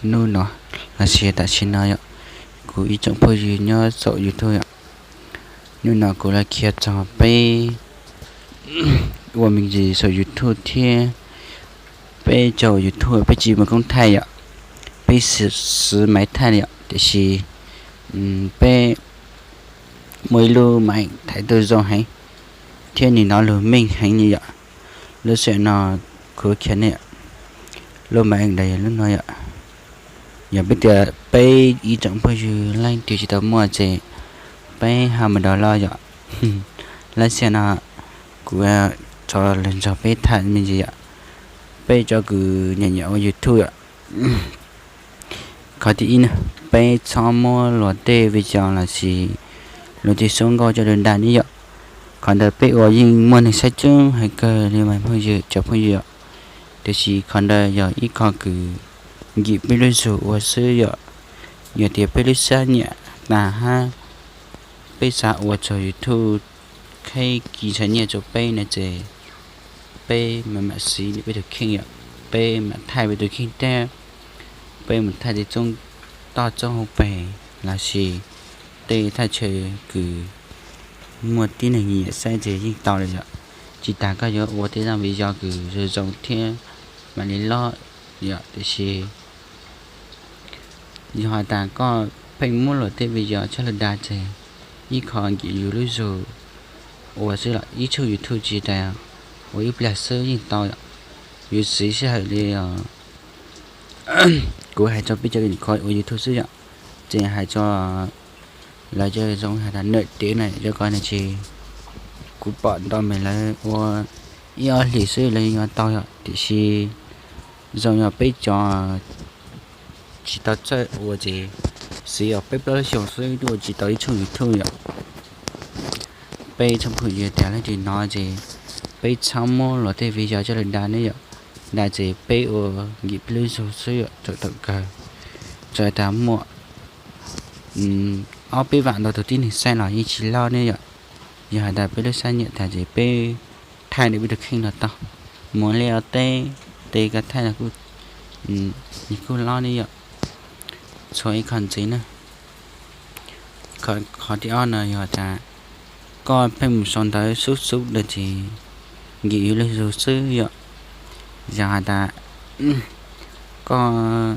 Hnub no los sis tam sim no yom, kuv ib tsoom phooj ywg nyob saum YouTube yom, hnub no kuv los qhia txog peb ua me ntsis saum YouTube thiab peb cov YouTube peb tsis muaj koob thaij yom, peb siv maiv thaij yom, tiam sis peb muaj ib lub maiv thaij tau zoo heev thiab nim no lug meej heev li yom. Lub sij hawm no kuv qhia nej lub maiv ntawd yog lub no yom. Yog peb tias peb ib tsoom phooj ywg leej twg tsis tau muaj ces peb ho mus download yom. Lub sij hawm no kuv tso lug nrog peb thaij me ntsis yom, peb cov kws nyiam nyiam ua YouTube yom. Qhov thib ib na, peb txhob muab luag tej video los sis luag tej suab nkauj coj lug da ne yom. Qhov ntawd peb ua yeej muaj neeg saib coob heev kawg li mas phooj ywg, cov phooj ywg yom. Tiam sis qhov ntawd yog ib qho kws nkim peb lub zug ua xwb yom. Yog tias peb lub siab nyiam tas hab peb xav ua txug YouTube qheb kis ntshai nyiaj rau peb no ces peb mam mam siv peb tus kheej yom, peb mam thaij peb tus kheej thiab peb mam thaij tej txoob toj txoob hauv pes los sis tej thaj chaw kws muaj tib neeg nyiam saib ces yeej tau lawm yom. Tsis tas koj yuav ua tej zaj video kws zoo zoo thiab mam li lob yom, tiam sis yog has tas koj pheej muab luag tej video coj lug da ces ib qho nkim yus lub zug ua xwb los ib tshooj YouTube tsis tas ua ib pliag xwb yeej tau yom. Yus siv sij hawm li os. Kuv hais tso peb cov kws ua YouTube xwb yom, ces hais tso lawv cov zoo has tas nam tiav na cov ko na ces kuv pom ntau me lawv ua ib ob hlis xwb lawv yuav tau yom, tiam sis zoo yog peb cov tsis tau txawj ua ces siv os peb plaub lub xyoos xwb twb ua tsis tau ib tshooj YouTube yom. Peb tsoom phooj ywg tias leej twg hnov ces peb txhob muab luag tej video coj lug da ne yom, da ces peb ua nkim peb lub zug xwb yom, txawm thaum kawg txawm tas muaj ob peb vam ntau tus tib neeg saib los yeej tsis lob ne yom. Yog has tas peb lub siab nyiam tas ces peb thaij peb tus kheej los tau, mus li os teb, tej koj thaij los kuj lob ne yom. Txhua ib qho ntxiv na. Qhov thib ob no yog tas koj pheej mus sau ntawv xub xub no ces nkim yus lub zug xwb yom. Yog has tas koj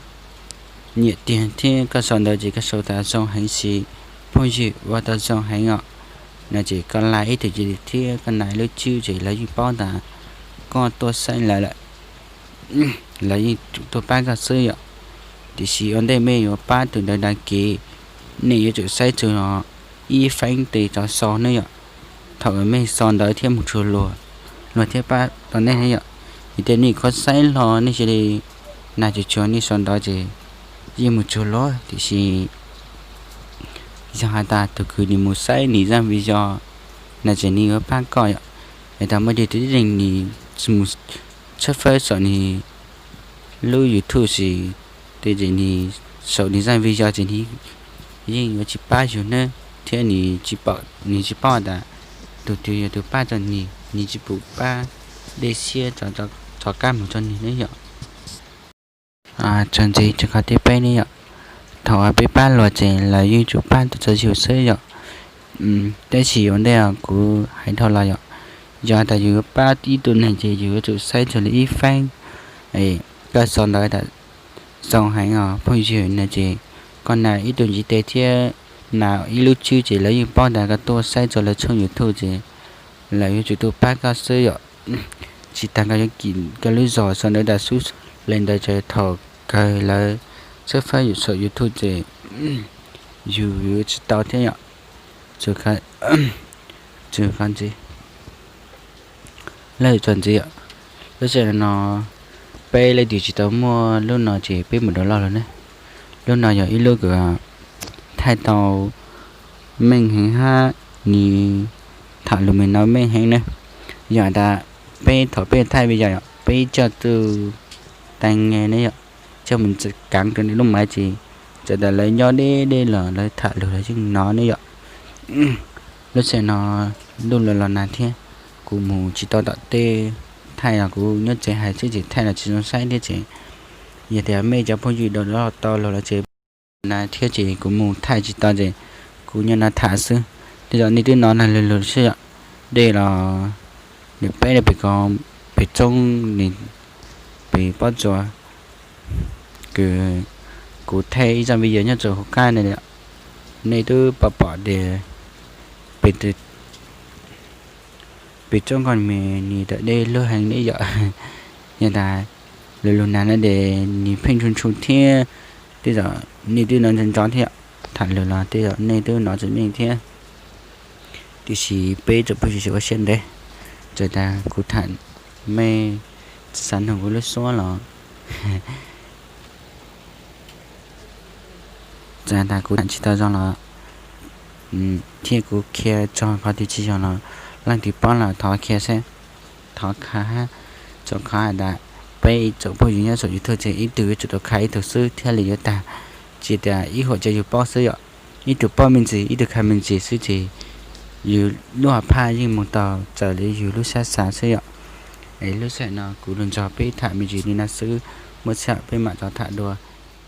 nyiam tiag thiab koj sau ntawv ces koj sau tas zoo heev, siv phooj ywg ua tau zoo heev os, no ces koj like ib tug cia li thiab koj nias lub tswb ces lawv yeej paub tas koj tuaj saib lawv lawm, lawv yeej tuaj pab koj xwb yom. Tiam sis ua ntej mej yuav pab tus ntawd da kev, nej yuav tsum saib txug ib feeb tes rov sau ne yom. Thaum mej sau ntawv thiab mus txug luag, luag thiaj pab tau nej ne yom. Vim tias nej kho saib hlo nej cia li nias tsuag tsuag nej sau ntawv ces yeej mus txug luag, tiam sis yog has tas tus kws nws mus saib nws zaj video no ces nws yuav pab koj yom. Es tas muaj tej tib neeg nws mus tshawb fawb saum nws lub YouTube ces tej zaum nws saum nws zaj video ces nws yeej yuav tsis pab yus ne, thiab nws tsis paub tas tus twg yog tus pab rau nws, nws tsis pum pab dej siab rov qab mus rau nws ne yom. Txuas ntxiv rau qhov thib peb ne yom, thaum uas peb pab luag ces lawv yeej tsum pab tau rau yus xwb yom. Tab sis ua ntej kuv hais dhau los yom, yog tas yus pab ib tug neeg ces yus yuav tsum saib txug li ib feeb, koj sau ntawv tas zoo heev os phooj ywg no ces koj nias ib tug ntiv tes thiab nias ib lub tswb ces lawv yeej paub tas koj tuaj saib txug lawv tshooj YouTube ces lawv yuav tsum tuaj pab koj xwb yom. Tsis tas koj yuav kim koj lub zog sau ntawv tas xub li ntawd ces thaum kawg lawv tshawb fawb yus saum YouTube ces yus yuav tsis tau thiab yom. Txuas ntxiv, lawv txuas ntxiv yom. Lub sij hawm no peb leej twg tsis tau muaj lub no ces peb mus download los ne. Lub no yog ib lub kws thaij tau meej heev hab nws tham lus me no meej heev ne. Yog tas peb thaum peb thaij video yom, peb coj tug tais nge ne yom, coj mus kaav rau nws lub maiv ces txawm tas lawv nyob deb deb los lawv tham lus los yeej hnov ne yom. Lub sij hawm no ntuj los los nag thiab, kuv mus tsis tau tom tej, thaij los kuv nyob tsev hais xwb ces thaij los tsis zoo saib thiab ces Yog tias mej cov phooj ywg download tau los ces na thiab ces kuv mus thaij tsis tau ces kuv nyob no tham xwb. Tej zaum nej twb hnov nag lug lug xwb yom, dej los nws peb pem ko, pem roob, pem pob tsuas, kws kuv thaij ib zaj video nyob rau hauv qab ne, nej twb pom pom tias pem roob ko mas nws tawm dej lug heev ne yom. Yog tas lug lug nag no ces nws pheej ntshua ntshua thiab, tej zaum nej twb hnov ntsoov ntsoov thiab yom, tham lug los tej zaum nej twb hnov tsis meej thiab. Tiam sis peb tsoom phooj ywg sawv daws ua siab ntev, txawm tas kuv tham mej tsis xav mloog kuv lub suab los, txawm tas kuv tham tsis tau zoo los, thiab kuv qhia txog qhov twg tsis zoo los leej twg paub los thov qhia seb, thov qha hab. Txhua qhov has tas peb tsoom phooj ywg nyob saum YouTube ces ib tug yuav tsum tau qha ib tug xwb thiaj li yuav tag, tsis tas ib huam cov yug paub xwb yom. Ib tug paub me ntsis ib tug qha me ntsis xwb ces yus lub hom phaj yeej mus tau txawm li yus lub sab xav xwb yom. Es lub sij hawm no kuv lug nrog peb tham me ntsis li no xwb, muaj sij hawm peb mam rov tham dua.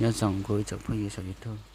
Nyob zoo kuv ib tsoom phooj ywg saum YouTube.